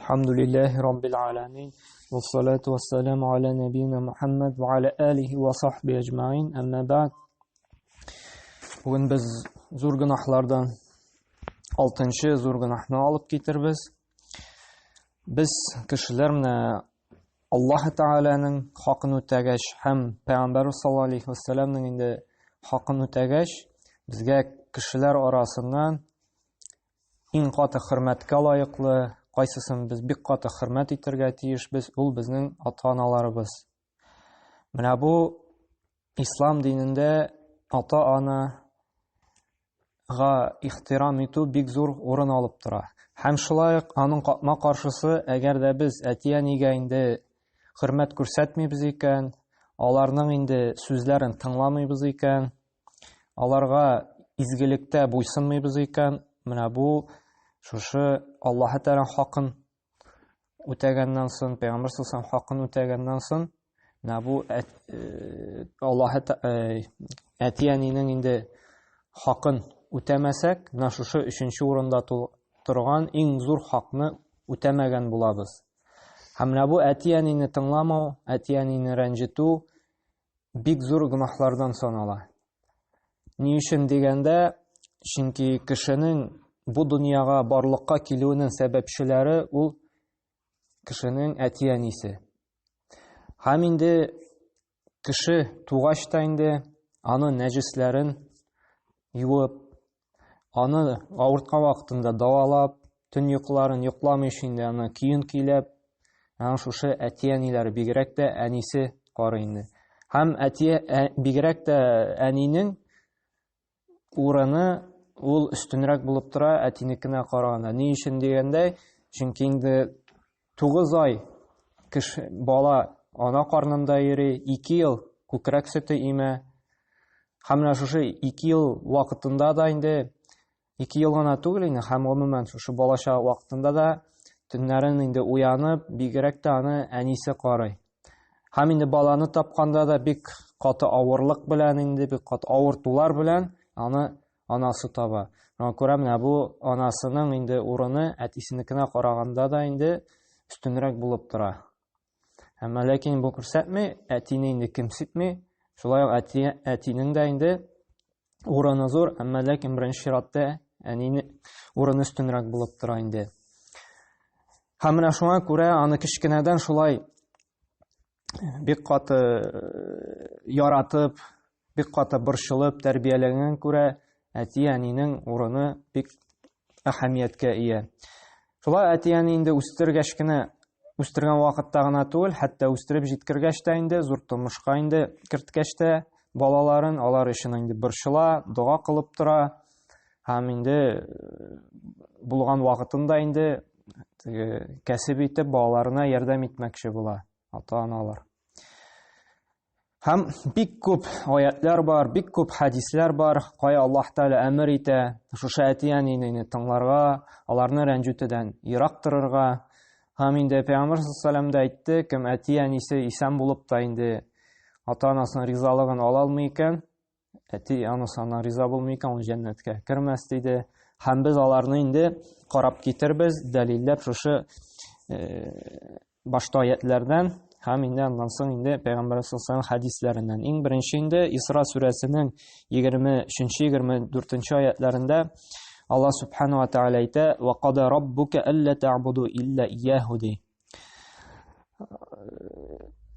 Әлхәмдүлилләһи раббил аламин. Вассалату вассаламу аля набийна Мухаммад ва аля алихи ва сахби әҗмәин. Әмма бәгъд. Бүген без зур гөнаһлардан алтынчы зур гөнаһны алып китербез. Без кешеләр менә Аллаһ Тәгаләнең хакын үтәгәч һәм Пәйгамбәр саллаллаһу алейхи вәссәламнең инде хакын үтәгәч, безгә кешеләр арасыннан иң каты хөрмәткә лаеклы, кайсысын без бик каты хөрмәт итәргә тиешбез, ул безнең ата-аналарыбыз. Менә бу ислам динендә ата-ана га ихтирам итү бик зур урын алып тора. Һәм шулай ук аның капма каршысы, әгәр дә без әти-әнигә инде хөрмәт күрсәтмибез икән, аларның инде сүзләрен тыңламыйбыз икән, аларга изгелектә буйсынмыйбыз икән, менә бу шушы Аллаһы Тәгалә хакын үтәгәннән соң, Пәйгамбәр саллаллаху хакын үтәгәннән соң, менә бу э, Аллаһы э, әти-әнинең инде хакын үтәмәсәк, менә шушы өченче урында торган иң зур хакны үтәмәгән булабыз. Һәм менә бу әти-әнине тыңламау, әти-әнине рәнҗетү бик зур гөнаһлардан санала. Ни өчен дигәндә, чөнки кешенең бу дөньяга барлыкка килүенең сәбәпчеләре ул кешенең әти-әнисе. Һәм инде кеше тугач та инде аны нәҗесләрен юып, аны авырткан вакытында дәвалап, төн йокыларын йокламыйча инде аны көен көйләп, аны шушы әти-әниләре, бигрәк тә әнисе карый инде. Һәм әти, ә, бигрәк тә әнинең урыны ул өстенрәк булып тора әтинекенә караганда. Ни өчен дигәндә, чөнки инде 9 ай кеше бала ана карнында йөри, 2 ел күкрәк сөте имә. Һәм менә шушы 2 ел вакытында да инде 2 ел гына түгел инде, һәм гомумән шушы балача вакытында да төннәрен инде уянып, бигрәк тә аны әнисе карый. Һәм инде баланы тапканда да бик каты авырлык белән инде, бик каты авыртулар белән аны анасы таба. Шуңа күрә менә бу анасының инде урыны әтисенекенә караганда да инде өстенрәк булып тора. Әмма ләкин бу күрсәтми, әтине инде кимсетми. Шулай ук әти, әтинең дә инде урыны зур, әмма ләкин беренче чиратта әнине урыны өстенрәк булып тора инде. Һәм менә шуңа күрә аны кечкенәдән шулай бик каты яратып, бик каты борчылып тәрбияләгән күрә әти-әнинең урыны бик әһәмияткә ия. Шулай әти-әни инде үстергәч кенә, үстергән вакытта гына түгел, хәтта үстереп җиткергәч тә инде, зур тормышка инде керткәч тә балаларын, алар өчен инде борчыла, дога кылып тора һәм инде булган вакытында инде теге кәсеп итеп балаларына ярдәм итмәкче була ата-аналар. Һәм бик күп аятлар бар, бик күп хәдисләр бар, кая Аллаһ Тәгалә әмер итә, шушы әти-әнине тыңларга, аларны рәнҗүтедән ерак торырга. Һәм инде Пәйгамбәр саллаллаху да әйтте, кем әти-әнисе исән булып та инде ата-анасының ризалыгын ала алмый икән, әти анасы ана риза булмый икән, ул җәннәткә кермәс диде. Һәм без аларны инде карап китербез, дәлилләп шушы э, башта аятләрдән һәм инде аннан соң инде Пәйгамбәр саллаллаху хәдисләреннән. Иң беренче инде Исра сүрәсенең 23-24 аятләрендә Аллаһ субхану ва тааля әйтә: "Ва када раббука алла та'буду илля ияһу" ди.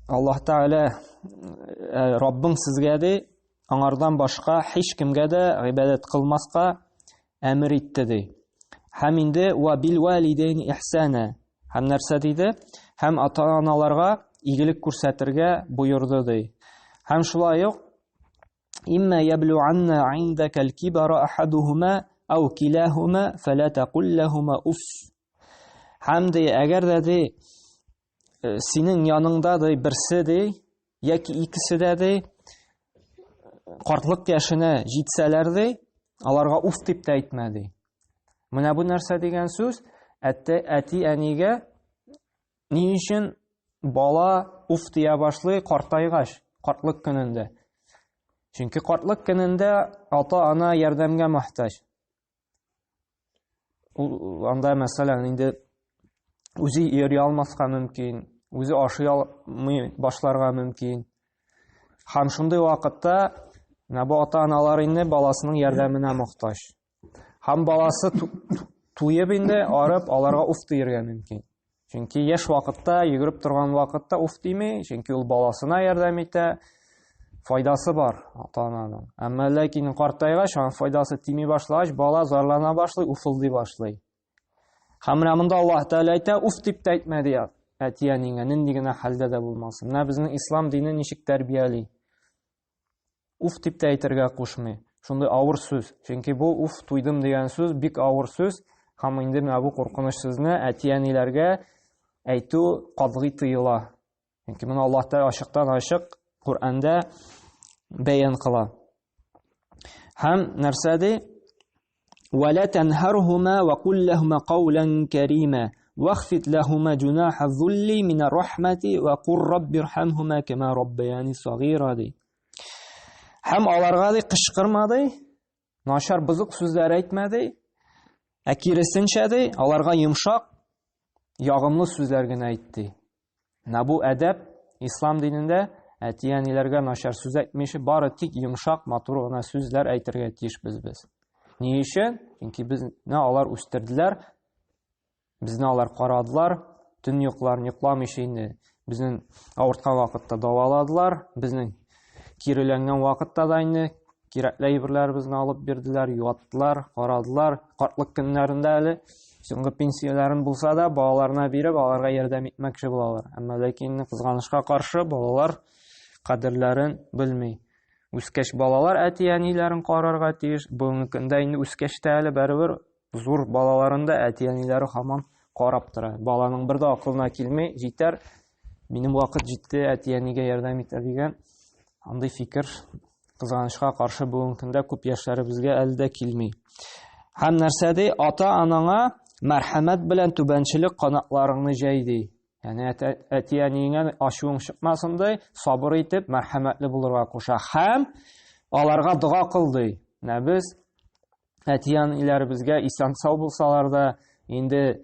Аллаһ Тааля э, Раббың сезгә ди, аңардан башка һич кемгә дә гыйбадәт кылмаска әмер итте ди. Һәм инде ва бил валидейн ихсана. Һәм нәрсә диде? Һәм ата-аналарга игелек күрсәтергә боерды ди. Һәм шулай ук имма яблуанна индaka al-kibara ahaduhuma aw kilahuma fala taqul lahuma uff. Һәм ди, әгәр дә ди, э, синең яныңда ди берсе ди, яки икесе дә ди, картлык яшенә җитсәләр ди, аларга уф дип тә әйтмә ди. Менә бу нәрсә дигән сүз, әти, әти әнигә ни өчен бала уф дия башлый картайгач, картлык көнендә. Чөнки картлык көнендә ата-ана ярдәмгә мохтаҗ. Ул анда мәсәлән инде Үзе йөри алмаска мөмкин, үзе ашый алмый башларга мөмкин. Һәм шундый вакытта менә бу ата-аналар инде баласының ярдәменә мохтаҗ. Һәм баласы туеп инде арып аларга уф диергә мөмкин. Чөнки яшь вакытта, йөгереп торган вакытта уф дими, чөнки ул баласына ярдәм итә, файдасы бар ата-ананың. Әмма ләкин картайгач, аның файдасы тими башлагач, бала зарлана башлый, уфылдый башлый. Һәм менә монда Аллаһ Тәгалә әйтә, уф дип тә әйтмә ди әти-әниңә, нинди генә хәлдә дә булмасын. Менә безнең ислам дине ничек тәрбияли. Уф дип тә әйтергә кушмый. Шундый авыр сүз. Чөнки бу уф туйдым дигән сүз бик авыр сүз. Һәм инде менә бу куркыныч сүзне әти-әниләргә әйтү катгый тыела. Чөнки моны Аллаһ Тәгалә ачыктан-ачык Коръәндә бәян кыла. Һәм нәрсә ди? Вала танһарһума ва кул лахума каулан карима вахфид лахума джунаха зулли мин рахмати ва кур раббирхамхума кама раббаяни сагира ди. Һәм аларга ди кычкырма ди, начар бозык сүзләр әйтмә ди, ә киресенчә ди, аларга йомшак, ягымлы сүзләр генә әйт ди. Менә бу әдәп ислам динендә әти-әниләргә начар сүз әйтмичә, бары тик йомшак, матур гына сүзләр әйтергә тиешбез без. Ни өчен? Чөнки безне алар үстерделәр, безне алар карадылар, төн йокыларын йокламыйча инде безнең авырткан вакытта дәваладылар, безнең киреләнгән вакытта да инде кирәкле әйберләребезне алып бирделәр, юаттылар, карадылар. Картлык көннәрендә әле соңгы пенсияләрен булса да балаларына биреп, аларга ярдәм итмәкче булалар. Әмма ләкин кызганычка каршы балалар кадерләрен белми. Үскәч балалар әти-әниләрен карарга тиеш. Бүгенге көндә инде үскәч тә әле барыбер зур балаларын да әти-әниләре һаман карап тора. Баланың бер дә акылына килми, җитәр, минем вакыт җитте, әти-әнигә ярдәм итә дигән андый фикер кызганычка каршы бүгенге көндә күп яшьләребезгә әле дә килми. Һәм нәрсә ди? Ата-анаңа мәрхәмәт белән түбәнчелек канатларыңны җәй ди. Ягъни әти-әниеңә ачуың чыкмасын ди, сабыр итеп, мәрхәмәтле булырга куша. Һәм аларга дога кыл ди. Менә без әти-әниләребезгә исән-сау булсалар да, инде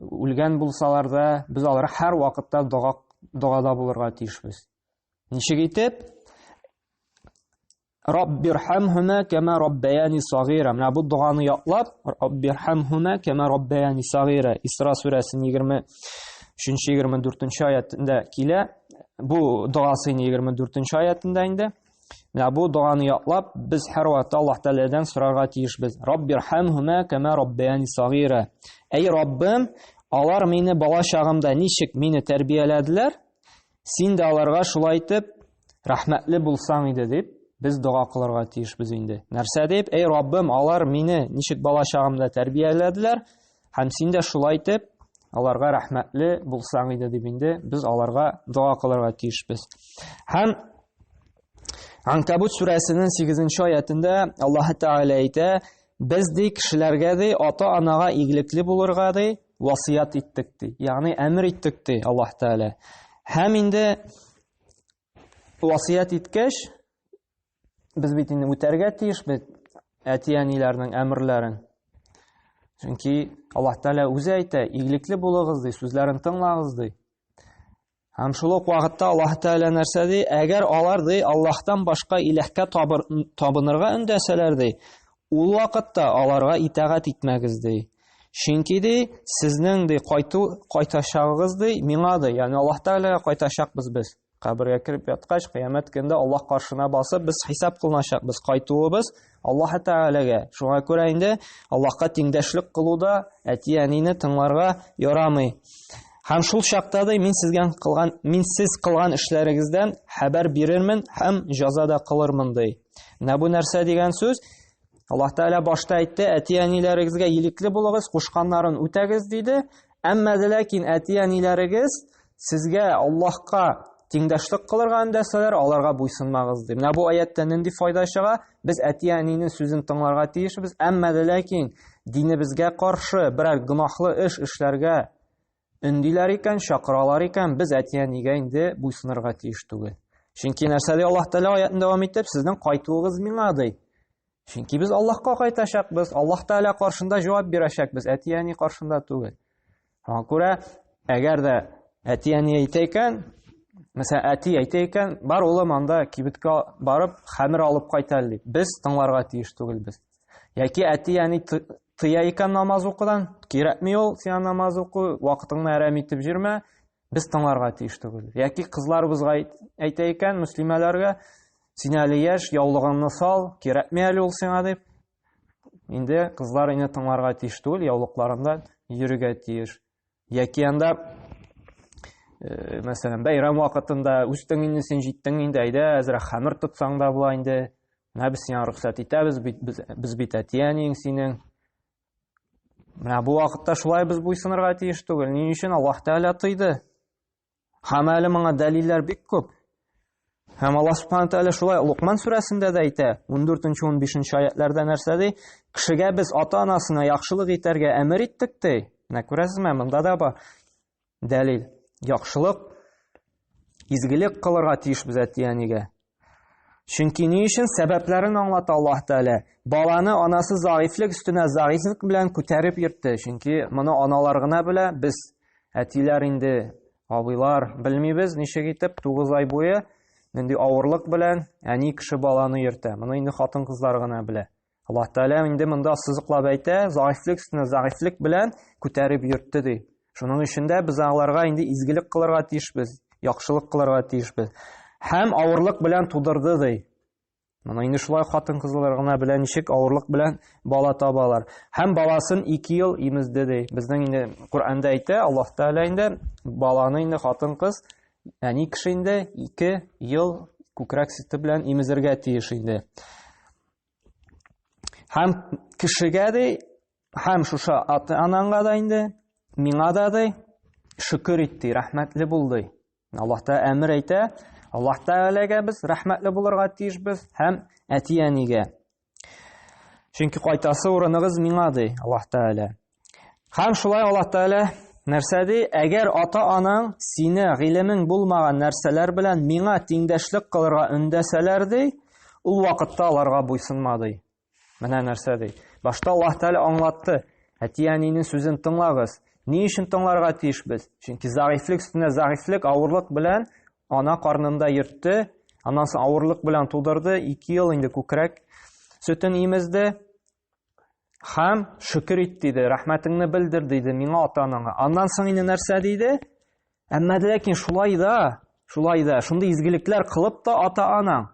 үлгән булсалар да, без аларга һәр вакытта дога догада булырга тиешбез. Ничек итеп? Раббирхамхума кама раббаяни сагира. Менә бу доганы ятлап, Раббирхамхума кама раббаяни сагира. Исра сүрәсенең 23-24 аятында килә. Бу догасы 24 аятында инде. Менә бу доганы ятлап, без һәрвакытта Аллаһ Тәгаләдән сорарга тиешбез. Раббирхамхума кама раббаяни сагира. Әй Раббым, алар мине бала чагымда ничек мине тәрбияләделәр, син дә аларга шулай итеп рәхмәтле булсаң иде дип, без дога кылырга тиешбез инде. Нәрсә дип? Әй Раббым, алар мине ничек бала чагымда тәрбияләделәр, һәм син дә шулай итеп аларга рәхмәтле булсаң иде дип инде без аларга дога кылырга тиешбез. Һәм Анкабут сүрәсенең 8 аятендә Аллаһ Тәгалә әйтә, без ди кешеләргә ди ата-анага игелекле булырга ди васыят иттек ди. Ягъни әмер иттек ди Аллаһ Тәгалә. Һәм инде васыят иткәч, без бит инде үтәргә тиешбез әти-әниләрнең әмерләрен. Чөнки Аллаһ Тәгалә үзе әйтә, игелекле булыгыз ди, сүзләрен тыңлагыз ди. Һәм шул ук вакытта Аллаһ Тәгалә нәрсә ди? Әгәр алар ди Аллаһтан башка иләһкә табынырга өндәсәләр ди, ул вакытта аларга итагать итмәгез ди. Чөнки ди, сезнең ди кайту кайтачагыгыз ди миңа ди, ягъни Аллаһ Тәгаләгә кайтачакбыз без. Кабергә кереп яткач, кыямәт көндә Аллаһ каршына басып, без хисап кылыначакбыз. Кайтуыбыз Аллаһ Тәгаләгә. Шуңа күрә инде Аллаһка тиңдәшлек кылуда әти-әнине тыңларга ярамый. Һәм шул чакта да мин сезгә кылган, мин сез кылган эшләрегездән хәбәр бирермен һәм җаза да кылырмын ди. Менә бу нәрсә дигән сүз? Аллаһ Тәгалә башта әйтте, әти-әниләрегезгә илекле булыгыз, кушканнарын үтәгез диде. Әмма дә ләкин әти-әниләрегез сезгә Аллаһка тиңдәшлек кылырга өндәсәләр, аларга буйсынмагыз ди. Менә бу аяттан нинди файда чыга? Без әти-әнинең сүзен тыңларга тиешбез, әмма дә ләкин динебезгә каршы берәр гөнаһлы эш эшләргә өндиләр икән, чакыралар икән, без әти-әнигә инде буйсынырга тиеш түгел. Чөнки нәрсә ди Аллаһ Тәгалә аятын дәвам итеп, сезнең кайтуыгыз миңа ди. Чөнки без Аллаһка кайтачакбыз, Аллаһ Тәгалә каршында җавап бирәчәкбез, әти-әни каршында түгел. Шуңа күрә, әгәр дә әти-әни әйтә икән, мәсәлән, әти әйтә икән, бар улым анда кибеткә барып хәмер алып кайт әле дип, без тыңларга тиеш түгелбез. Яки әти-әни тыя икән намаз укудан, кирәкми ул сиңа намаз уку, вакытыңны әрәм итеп җөрмә, без тыңларга тиеш түгел. Яки кызларыбызга әйтә икән, мөслимәләргә, син әле яшь, яулыгыңны сал, кирәкми әле ул сиңа дип. Инде кызлар инде тыңларга тиеш түгел, яулыкларында йөрергә тиеш. Яки анда э, мәсәлән, бәйрәм вакытында үстең инде син җиттең инде, әйдә, әзрәк хәмер тотсаң да була инде. Менә без сиңа рөхсәт итәбез, бит без, без бит әти-әниең синең. Менә бу вакытта шулай без буйсынырга тиеш түгел. Ни өчен Аллаһ Тәгалә тыйды? Һәм әле моңа дәлилләр бик күп. Һәм Аллаһ Субхану тәгалә шулай Лукман сүрәсендә дә әйтә, 14-15 аятларда нәрсә ди? Кешегә без ата-анасына яхшылык итәргә әмер иттек ди. Менә күрәсезме, монда да бар дәлил. Яхшылык, изгелек кылырга тиеш без әти-әнигә. Чөнки ни өчен сәбәпләрен аңлата Аллаһ Тәгалә. Баланы анасы заифлек өстенә заифлек белән күтәреп йөртте. Чөнки моны аналар гына белә, без әтиләр инде абыйлар белмибез, ничек итеп 9 ай буе нинди авырлык белән әни кеше баланы йөртә. Моны инде хатын-кызлар гына белә. Аллаһ Тәгалә инде монда сызыклап әйтә, заифлек өстенә заифлек белән күтәреп йөртте ди. Шуның өчен дә без аларга инде изгелек кылырга тиешбез, яхшылык кылырга тиешбез. Һәм авырлык белән тудырды ди. Моны инде шулай хатын-кызлар гына белә, ничек авырлык белән бала табалар. Һәм баласын 2 ел имезде ди. Безнең инде Коръәндә әйтә, Аллаһ Тәгалә инде баланы инде хатын-кыз, әни кеше инде 2 ел күкрәк сөте белән имезергә тиеш инде. Һәм кешегә ди, һәм шушы ата-анаңа да инде, миңа да ди, шөкер ит ди, рәхмәтле бул ди. Аллаһ Тәгалә әмер әйтә, Аллаһ Тәгаләгә без рәхмәтле булырга тиешбез һәм әти-әнигә. Чөнки кайтасы урыныгыз миңа ди Аллаһ Тәгалә. Һәм шулай Аллаһ Тәгалә нәрсә ди? Әгәр ата-анаң сине гыйлемең булмаган нәрсәләр белән миңа тиңдәшлек кылырга өндәсәләр ди, ул вакытта аларга буйсынма ди. Менә нәрсә ди. Башта Аллаһ Тәгалә аңлатты. Әти-әнинең сүзен тыңлагыз. Ни өчен тыңларга тиешбез? Чөнки зәгыйфьлек өстенә зәгыйфьлек, авырлык белән ана карнында йөртте, аннан соң авырлык белән тудырды, 2 ел инде күкрәк сөтен имезде. Һәм шөкер ит диде, рәхмәтеңне белдер диде миңа ата-анаңа. Аннан соң инде нәрсә диде? Әмма ләкин шулай да, шулай да, шундый изгелекләр кылып та ата-анаң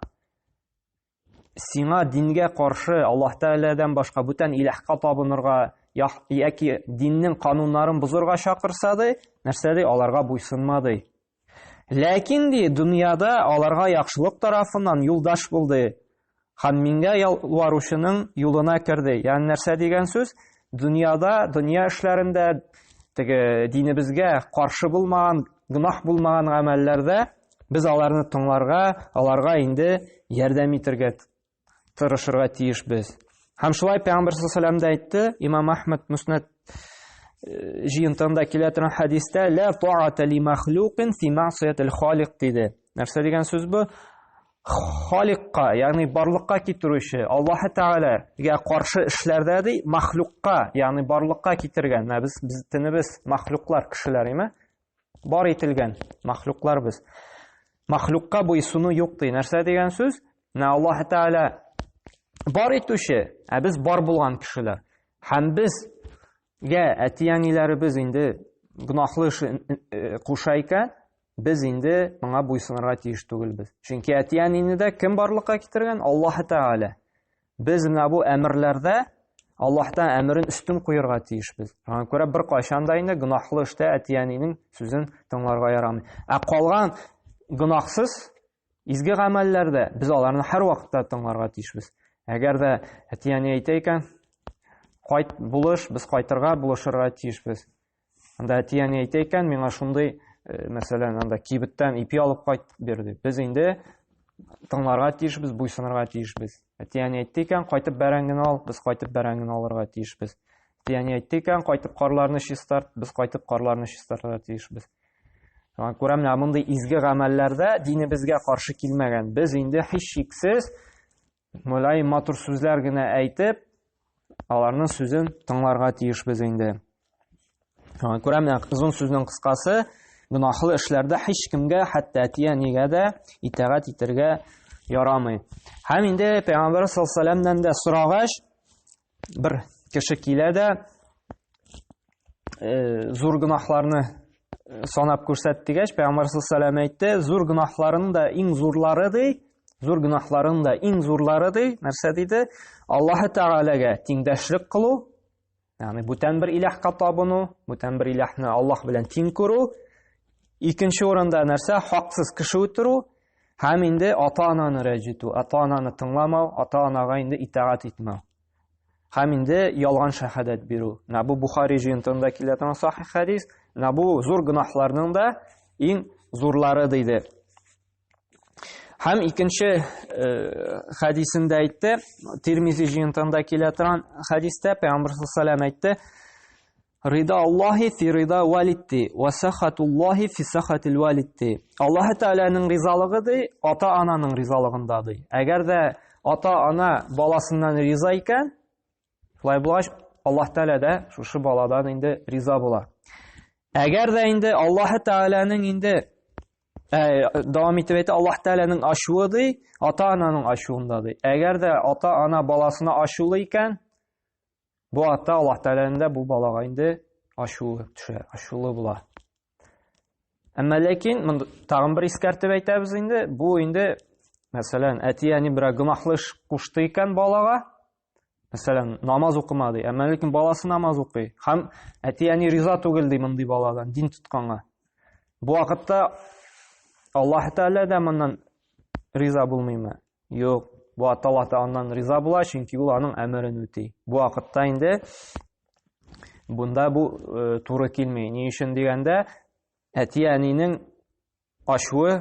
сиңа дингә каршы Аллаһ Тәгаләдән башка бүтән илаһка табынырга яки диннең кануннарын бозырга чакырса ди, нәрсә ди? Аларга буйсынма ди. Ләкин ди, дөньяда аларга яхшылык тарафыннан юлдаш булды. Һәм мингә ялваручының юлына керде. Ягъни нәрсә дигән сүз? Дөньяда, дөнья эшләрендә теге динебезгә каршы булмаган, гөнаһ булмаган гамәлләрдә без аларны тыңларга, аларга инде ярдәм итәргә тырышырга тиешбез. Һәм шулай Пәйгамбер саллаллаху алейһи әйтте, Имам Ахмад Муснад э, җыентыгында килә торган хәдистә ла таата ли махлукин фи маъсиятил халик диде. Нәрсә дигән сүз бу? Халикка, ягъни барлыкка китерүче Аллаһ Тәгаләгә каршы эшләрдә ди, махлукка, ягъни барлыкка китергән. Менә без без тенебез махлуклар кешеләр, име? Бар ителгән махлуклар без. Махлукка буйсыну юк ди. Нәрсә дигән сүз? Менә Аллаһ Тәгалә бар итүче, ә без бар булган кешеләр. Һәм без гә әти-әниләребез инде гөнаһлы эш э, э, куша икән, без инде моңа буйсынырга тиеш түгелбез. Чөнки әти-әнине дә кем барлыкка китергән? Аллаһ Тәгалә. Без менә бу әмерләрдә Аллаһтан әмерен өстен куярга тиешбез. Шуңа күрә бер кайчан да инде гөнаһлы эштә әти-әнинең сүзен тыңларга ярамый. Ә калган гөнаһсыз изге гамәлләрдә без аларны һәрвакытта тыңларга тиешбез. Әгәр дә әти-әни әйтә икән, кайт, булыш, без кайтырга, булышырга тиешбез. Анда әти-әни әйтә икән, миңа шундый, э, мәсәлән, анда кибеттән ипи алып кайт бир дип. Без инде тыңларга тиешбез, буйсынырга тиешбез. Әти-әни әйтте икән, кайтып бәрәңгене ал, без кайтып бәрәңгене алырга тиешбез. Әти-әни әйтте икән, кайтып карларны чистарт, без кайтып карларны чистартырга тиешбез. Шуңа күрә менә мондый изге гамәлләрдә динебезгә каршы килмәгән. Без инде һичшиксез мөлаем матур сүзләр генә әйтеп, аларның сүзен тыңларга тиешбез инде. Шуңа күрә менә озын сүзнең кыскасы, гөнаһлы эшләрдә һичкемгә, хәтта әти-әнигә дә итагать итәргә ярамый. Һәм инде Пәйгамбәр саллаллаһу алейһи вәсәлләмнән дә сорагач, бер кеше килә дә э, зур гөнаһларны э, санап күрсәт дигәч, Пәйгамбәр саллаллаһу алейһи вәсәлләм әйтте, зур гөнаһларның да иң зурлары ди, зур гөнаһларның да иң зурлары ди, нәрсә диде? Аллаһы Тәгаләгә тиңдәшлек кылу, Ягъни бүтән бер илаһка табыну, бүтән бер илаһны Аллаһ белән тиң күрү. Икенче урында нәрсә? Хаксыз кеше үтерү һәм инде ата-ананы рәнҗетү, ата-ананы тыңламау, ата-анага инде итагать итмәү. Һәм инде ялган шәһадәт бирү. Менә бу Бухари җыентыгында килә торган сахих хәдис. Менә бу зур гөнаһларның да иң зурлары диде. Һәм икенче э, хәдисендә әйтте, Тирмизи җыентыгында килә торган хәдистә Пәйгамбер саллаллаху әйтте, Рида Аллаһи фи рида валидти ва сахатуллаһи фи сахатил валидти. Аллаһ Тәгаләнең ризалыгы ди, ата-ананың ризалыгында ди. Әгәр дә ата-ана баласыннан риза икән, Шулай булгач, Аллаһ Тәгалә дә шушы баладан инде риза була. Әгәр дә инде Аллаһ Тәгаләнең инде ә, дәвам итеп әйтә, Аллаһ Тәгаләнең ачуы ди, ата-ананың ачуында ди. Әгәр дә ата-ана баласына ачулы икән, бу ата Аллаһ Тәгаләнең дә бу балага инде ачуы төшә, ачулы була. Әмма ләкин монда тагын бер искәртеп әйтәбез инде, бу инде мәсәлән, әти-әни берәр гөнаһлы эш кушты икән балага, мәсәлән, намаз укыма ди, әмма ләкин баласы намаз укый һәм әти-әни риза түгел ди мондый баладан, дин тотканга. Бу вакытта Аллаһ Тәгалә дә моннан риза булмыймы? Юк, бу вакытта Аллаһ Тәгалә аннан риза була, чөнки ул аның әмерен үти. Бу вакытта инде Бунда бу э, туры килми. Ни өчен дигәндә, әти-әнинең ачуы э,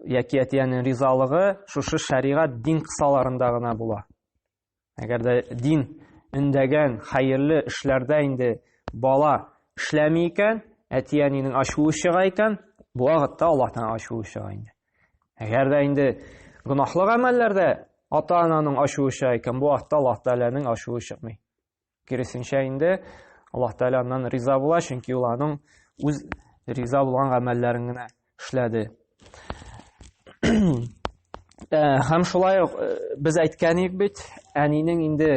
яки әти-әнинең ризалыгы шушы шәригать дин кысаларында гына була. Әгәр дә дин өндәгән хәерле эшләрдә инде бала эшләми икән, әти-әнинең ачуы чыга икән, бу вакытта Аллаһтан ачуы чыга инде. Әгәр дә инде гөнаһлы гамәлләрдә ата-ананың ачуы чыга икән, бу вакытта Аллаһ Тәгаләнең ачуы чыкмый. Киресенчә инде Аллаһ Тәгалә аннан риза була, чөнки ул аның үз риза булган гамәлләрен генә эшләде. Э, һәм шулай ук э, без әйткән идек бит, әнинең инде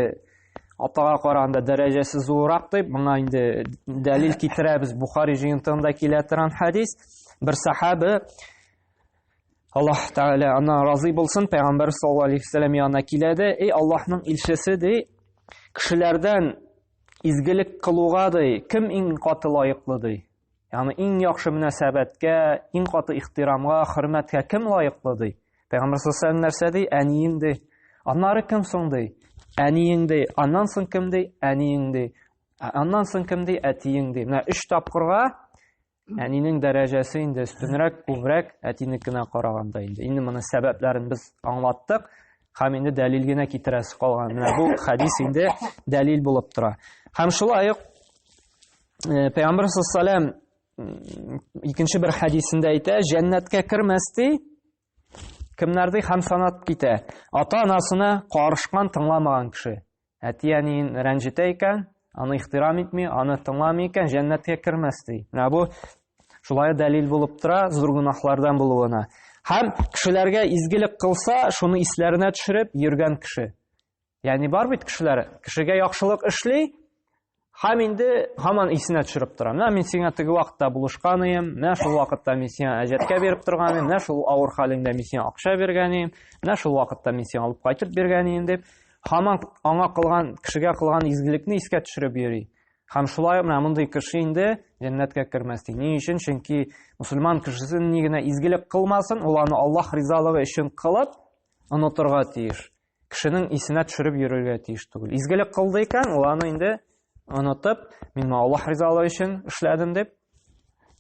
атага караганда дәрәҗәсе зуррак дип, моңа инде дәлил китерәбез. Бухари җыентыгында килә торган хәдис. Бер сахабы Аллаһ Тәгалә аннан разый булсын, Пәйгамбәр саллаллаһу алейһи вәсәлләм янына килә дә, "Эй Аллаһның илчесе", ди, кешеләрдән изгелек кылуга ди, кем иң каты лаеклы ди? Ягъни иң яхшы мөнәсәбәткә, иң каты ихтирамга, хөрмәткә кем лаеклы ди? Пәйгамбәр саллаллаһу алейһи вәсәлләм нәрсә ди? Әниең ди. Аннары кем соң ди? Әниең ди. Аннан соң кем ди? Әниең ди. Аннан соң кем ди? Әтиең ди. Менә өч тапкырга Әнинең дәрәҗәсе инде өстенрәк, күбрәк әтинекенә караганда инде. Инде моның сәбәпләрен без аңлаттык һәм инде дәлил генә китерәсе калган. Менә бу хәдис инде дәлил булып тора. Һәм шулай ук э, Пәйгамбәр саллаллаху икенче бер хәдисендә әйтә, җәннәткә кермәс ди, кемнәр ди һәм санап китә. Ата-анасына карышкан, тыңламаган кеше. Әти-әниен рәнҗетә икән, аны ихтирам итми, аны тыңламый икән, җәннәткә кермәс ди. Менә бу шулай дәлил булып тора зур гөнаһлардан булуына. Һәм кешеләргә изгелек кылса, шуны исләренә төшереп йөргән кеше. Ягъни бар бит кешеләр, кешегә яхшылык эшли, Һәм инде һаман исенә төшереп тора. Менә мин сиңа теге вакытта булышкан идем, менә шул вакытта мин сиңа әҗәткә биреп торган идем, менә шул авыр хәлеңдә мин сиңа акча биргән идем, менә шул вакытта мин сиңа алып кайтып биргән идем дип, һаман аңа кылган кешегә кылган изгелекне искә төшереп йөри. Һәм шулай менә мондый кеше инде җәннәткә кермәс ди. Ни өчен? Чөнки мусульман кешесе ни генә изгелек кылмасын, ул аны Аллаһ ризалыгы өчен кылып, онытырга тиеш. Кешенең исенә төшереп йөрергә тиеш түгел. Изгелек кылды икән, ул аны инде онытып, мин моны Аллаһ ризалыгы өчен эшләдем дип,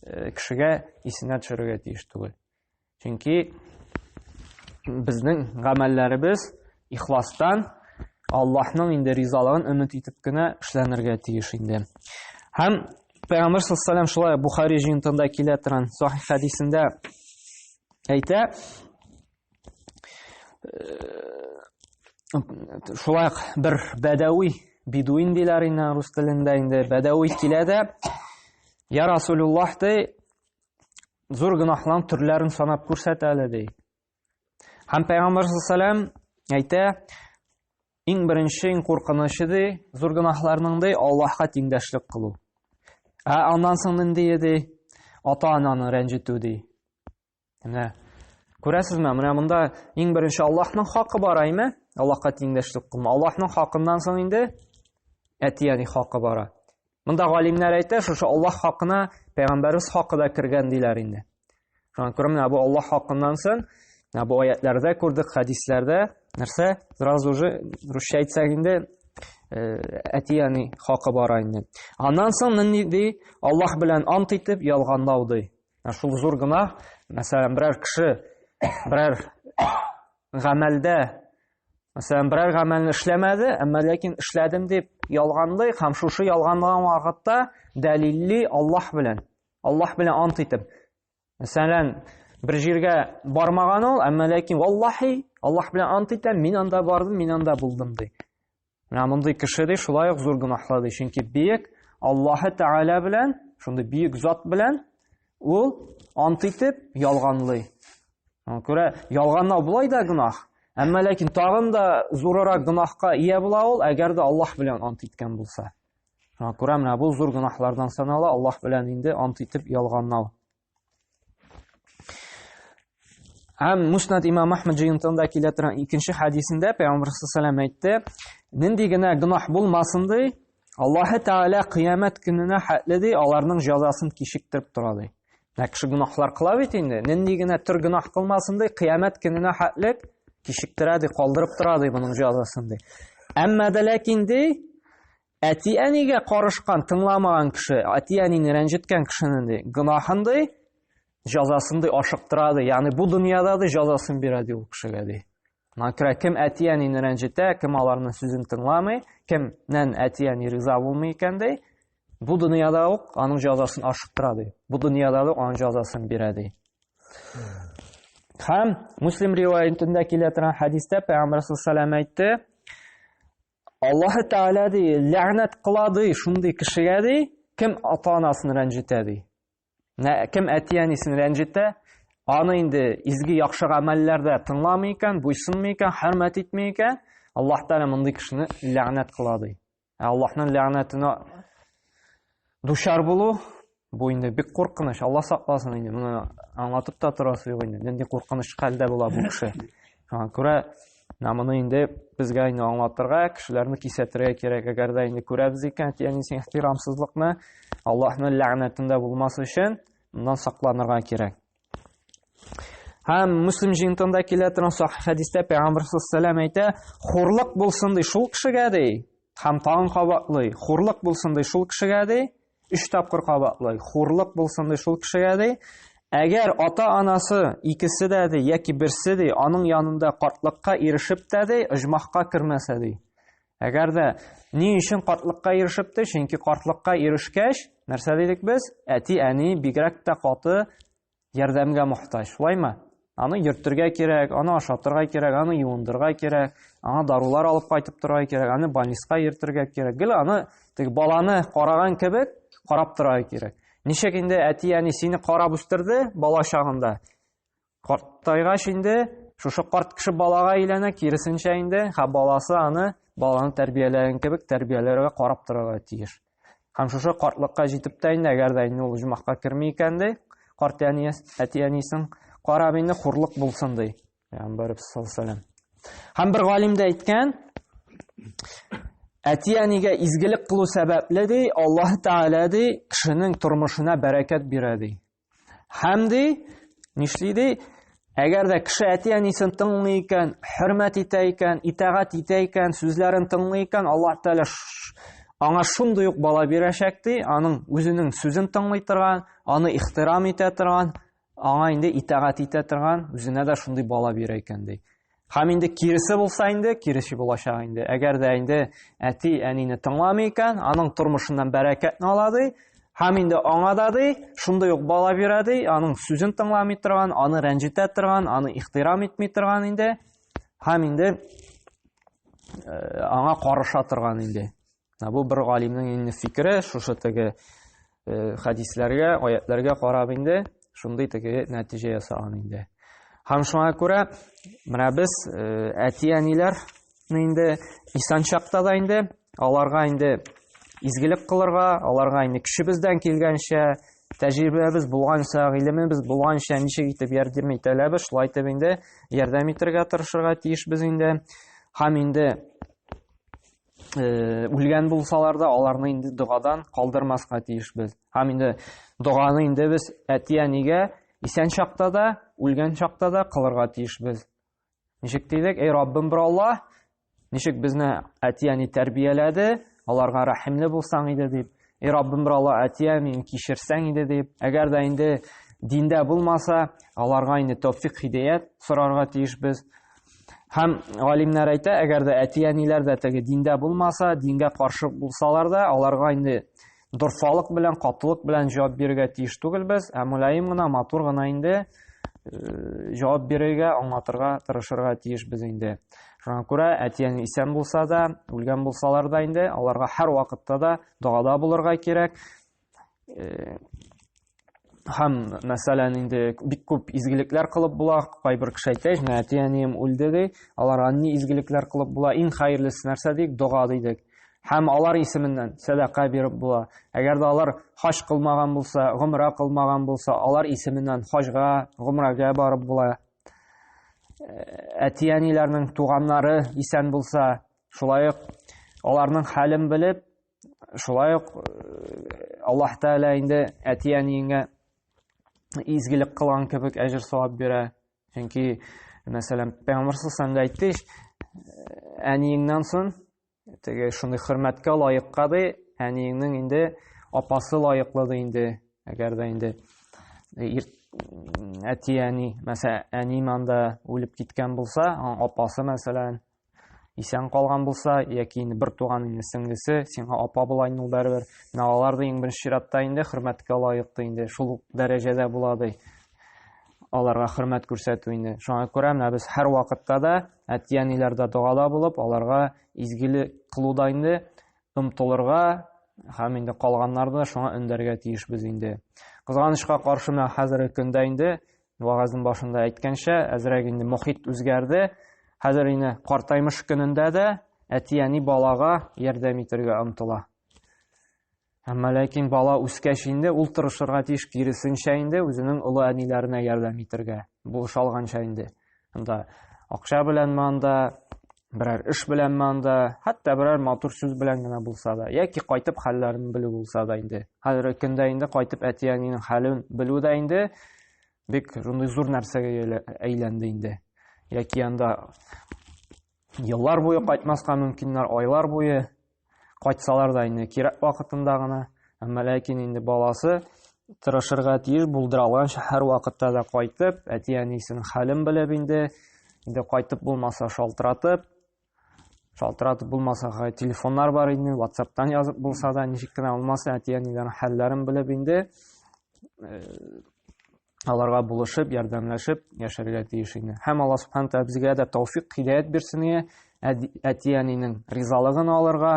э, кешегә исенә төшерергә тиеш түгел. Чөнки безнең гамәлләребез ихластан Аллаһның инде ризалыгын өмет итеп кенә эшләнергә тиеш инде. Һәм Пәйгамбер саллаллаху алейһи шулай Бухари җыентыгында килә торган сахих хәдисендә әйтә, шулай ук бер бәдәви Бедуин диләр инде рус телендә инде, бәдәви килә дә, Я Расулуллаһ ди, зур гөнаһларның төрләрен санап күрсәт әле ди. Һәм Пәйгамбәр саллаллаху әйтә, иң беренче, иң куркынычы ди, зур гөнаһларның ди, Аллаһка тиңдәшлек кылу. Ә аннан соң нинди ди? Ата-ананы рәнҗетү ди. Менә күрәсезме, менә монда иң беренче Аллаһның хакы бар, әйме? Аллаһка тиңдәшлек кылма. Аллаһның хакыннан соң инде әти-әни хакы бара. Монда галимнәр әйтә, шушы Аллаһ хакына пәйгамбәрбез хакы да кергән диләр инде. Шуңа күрә менә бу Аллаһ хакыннан соң, менә бу аятләрдә күрдек, хәдисләрдә нәрсә? Сразу же русча әйтсәк инде, әти-әни хакы бар инде. Аннан соң нинди ди? Аллаһ белән ант итеп ялганлау ди. Шул зур гөнаһ, мәсәлән, берәр кеше берәр гамәлдә, мәсәлән, берәр гамәлне эшләмәде, әмма ләкин эшләдем дип ялганлый һәм шушы ялганлаган вакытта дәлилли Аллаһ белән, Аллаһ белән ант итеп. Мәсәлән, бер җиргә бармаган ул, әмма ләкин валлаһи, Аллаһ белән ант итәм, мин анда бардым, мин анда булдым ди. Менә мондый кеше ди шулай ук зур гөнаһлы ди, чөнки бөек Аллаһы Тәгалә белән, шундый бөек зат белән ул ант итеп ялганлый. Шуңа күрә ялганлау болай да гөнаһ, әмма ләкин тагын да зурырак гөнаһка ия була ул, әгәр дә Аллаһ белән ант иткән булса. Шуңа күрә менә бу зур гөнаһлардан санала, Аллаһ белән инде ант итеп ялганлау. Һәм Муснад имам Ахмад җыентыгында килә торган икенче хәдисендә Пәйгамбәр саллаллаху әйтте, нинди генә гөнаһ булмасын ди, Аллаһы Тәгалә кыямәт көненә хәтле ди, аларның җәзасын кичектереп тора ди. Менә кеше гөнаһлар кыла бит инде, нинди генә төр гөнаһ кылмасын ди, кыямәт көненә хәтле кичектерә ди, калдырып тора ди моның җәзасын ди. Әмма дә ләкин ди, Әти-әнигә карышкан, тыңламаган кеше, әти-әнине рәнҗеткән кешенең ди, гөнаһын ди, җәзасын ди ашыктыра ди. Ягъни бу дөньяда ди җәзасын бирә ди ул кешегә ди. Моңа күрә кем әти-әнине рәнҗетә, кем аларның сүзен тыңламый, кемнән әти-әни риза булмый икән ди, бу дөньяда ук аның җәзасын ашыктыра ди. Бу дөньяда ук аның җәзасын бирә ди. Һәм Муслим риваятендә килә торган хәдистә Пәйгамбәр саллаллаху алейһи ва әйтте, Аллаһы Тәгалә ди, ләгънәт кыла ди, шундый кешегә ди, кем ата-анасын рәнҗетә ди. Кем әти-әнисен рәнҗетә, аны инде изге яхшы гамәлләрдә тыңламый икән, буйсынмый икән, хөрмәт итми икән, Аллаһ Тәгалә мондый кешене ләгънәт кыла ди. Ә Аллаһның ләгънәтенә дучар булу бу инде бик куркыныч. Алла сакласын инде, моны аңлатып та торасы юк инде. Нинди куркыныч хәлдә була бу кеше. Шуңа күрә менә моны инде безгә инде аңлатырга, кешеләрне кисәтергә кирәк. Әгәр дә инде күрәбез икән, әти-әнисенең ихтирамсызлыкны, Аллаһның ләгънәтендә булмас өчен моннан сакланырга кирәк. Һәм Муслим җыентында килә торган сахих хәдистә Пәйгамбәр саллаллаху әйтә, хурлык булсын ди шул кешегә ди, һәм тагын кабатлый, хурлык булсын ди шул кешегә ди, өч тапкыр кабатлый, хурлык булсын ди шул кешегә ди. Әгәр ата-анасы икесе дә ди, яки берсе ди, аның янында картлыкка ирешеп тә ди, оҗмахка кермәсә ди. Әгәр дә ни өчен картлыкка ирешеп ди? Чөнки картлыкка ирешкәч, нәрсә дидек без? Әти-әни бигрәк тә каты ярдәмгә мохтаҗ, шулаймы? Аны йөртергә кирәк, аны ашатырга кирәк, аны юындырырга кирәк, аңа дарулар алып кайтып торырга кирәк, аны больницага йөртергә кирәк. Гел аны теге баланы караган кебек карап торырга кирәк. Ничек инде әти-әни сине карап үстерде бала чагында? Картайгач инде шушы карт кеше балага әйләнә, киресенчә инде, һәм баласы аны баланы тәрбияләгән кебек тәрбияләргә карап торырга тиеш. Һәм шушы картлыкка җитеп тә инде, әгәр дә инде ул оҗмахка керми икән ди, карт әни, әти-әнисен карап инде хурлык булсын ди. Пәйгамбәрбез саллаллаху алейһи Һәм бер галим дә әйткән, әти-әнигә изгелек кылу сәбәпле ди, Аллаһ Тәгалә ди, кешенең тормышына бәрәкәт бирә ди. Һәм ди, нишли ди? Әгәр дә кеше әти-әнисен тыңлый икән, хөрмәт итә икән, итагать итә икән, сүзләрен тыңлый икән, Аллаһ Тәгалә аңа шундый ук бала бирәчәк ди, аның үзенең сүзен тыңлый торган, аны ихтирам итә торган, аңа инде итагать итә торган, үзенә дә шундый бала бирә икән ди. Һәм инде киресе булса инде, киресе булачак инде. Әгәр дә инде әти әнине тыңламый икән, аның тормышыннан бәрәкәтне ала ди, һәм инде аңа да ди, шундый ук бала бирә ди, аның сүзен тыңламый торган, аны рәнҗетә торган, аны ихтирам итми торган инде, һәм инде аңа карыша торган инде. Менә бу бер галимнең инде фикере, шушы теге э, хәдисләргә, аятләргә карап инде шундый теге нәтиҗә ясаган инде. Һәм шуңа күрә менә без э, әти-әниләр инде исән чакта да инде аларга инде изгелек кылырга, аларга инде көчебездән килгәнчә, тәҗрибәбез булганча, гыйлемебез булганча ничек итеп ярдәм итә алабыз, шулай итеп инде ярдәм итәргә тырышырга тиешбез инде. Һәм инде э, үлгән булсалар да, аларны инде догадан калдырмаска тиешбез. Һәм инде доганы инде без әти-әнигә исән чакта да, үлгән чакта да кылырга тиешбез. Ничек дидек? Эй Раббым бер Аллаһ, ничек безне әти-әни тәрбияләде, аларга рәхимле булсаң иде дип. Эй Раббым бер Аллаһ, әти-әнине кичерсәң иде дип. Әгәр дә инде диндә булмаса, аларга инде тәүфик хидәят сорарга тиешбез. Һәм галимнәр әйтә, әгәр дә әти-әниләр дә теге диндә булмаса, дингә каршы булсалар да, аларга инде дорфалык белән, катылык белән җавап бирергә тиеш түгелбез, ә мөлаем гына, матур гына инде э, җавап бирергә, аңлатырга тырышырга тиешбез инде. Шуңа күрә әти-әни исән булса да, үлгән булсалар да инде, аларга һәр вакытта да догада булырга кирәк. Э, һәм мәсәлән инде бик күп изгелекләр кылып була. Кайбер кеше әйтә, менә әти-әнием үлде ди, аларга ни изгелекләр кылып була? Иң хәерлесе нәрсә дик? Дога дидек. Һәм алар исеменнән сәдака биреп була. Әгәр дә алар хаҗ кылмаган булса, гомра кылмаган булса, алар исеменнән хаҗга, гомрәгә барып була. Э, әти-әниләрнең туганнары исән булса, шулай ук аларның хәлен белеп, шулай ук э, Аллаһ Тәгалә инде әти-әниеңә изгелек кылган кебек әҗер савап бирә. Чөнки, мәсәлән, Пәйгамбәр саллаллаху әйтте, әниеңнән соң теге шундый хөрмәткә лаекка ди, әниеңнең инде апасы лаеклы ди инде. Әгәр дә инде әти-әни, мәсәлән, әнием анда үлеп киткән булса, апасы, мәсәлән, исән калган булса, яки инде бер туган инде сеңлесе, сиңа апа була инде ул барыбер. Менә алар да иң беренче чиратта инде хөрмәткә лаек инде, шул ук дәрәҗәдә була ди. Аларга хөрмәт күрсәтү инде. Шуңа күрә менә без һәр вакытта да әти-әниләрдә догада булып, аларга изгелек кылуда инде омтылырга һәм инде калганнарны да шуңа өндәргә тиешбез инде. Кызганычка каршы менә хәзерге көндә инде вәгазьнең башында әйткәнчә, әзрәк инде мохит үзгәрде. Хәзер инде картаймыш көнендә дә әти-әни балага ярдәм итәргә омтыла. Әмма ләкин бала үскәч инде ул тырышырга тиеш, киресенчә инде үзенең олы әниләренә ярдәм итәргә, булыша алганча инде. Анда акча беләнме анда, берәр эш беләнме анда, хәтта берәр матур сүз белән генә булса да, яки кайтып хәлләрен белү булса да инде. Хәзерге көндә инде кайтып әти-әнинең хәлен белү дә инде бик шундый зур нәрсәгә әйләнде инде. Яки анда еллар буе кайтмаска мөмкиннәр, айлар буе кайтсалар да инде кирәк вакытында гына. Әмма ләкин инде баласы тырышырга тиеш, булдыра алганча һәр вакытта да кайтып, әти-әнисенең хәлен белеп инде, инде кайтып булмаса шалтыратып, шалтыратып булмаса телефоннар бар инде, WhatsApp-тан язып булса да, ничек кенә булмаса, әти-әниләрнең хәлләрен белеп инде, э, аларга булышып, ярдәмләшеп яшәргә тиеш инде. Һәм Алла Субхану тәгалә безгә дә тәүфик, һидәят бирсен ие, әти-әнинең ризалыгын алырга,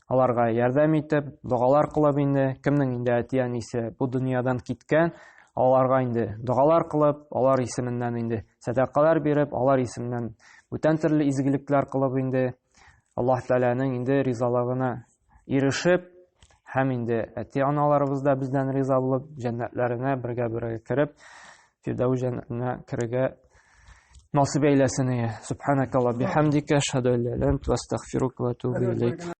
аларга ярдәм итеп, догалар кылып инде, кемнең инде әти-әнисе бу дөньядан киткән, аларга инде догалар кылып, алар исеменнән инде сәдакалар биреп, алар исеменнән бүтән төрле изгелекләр кылып инде Аллаһ Тәгаләнең инде ризалыгына ирешеп, һәм инде әти-аналарыбыз да бездән риза булып, җәннәтләренә бергә-бергә кереп, Фирдәүс җәннәтенә керергә насыйп әйләсен. Субханакалла бихамдика, ашһаду ан ла иляха илля анта, астагфирука ва атубу илейк.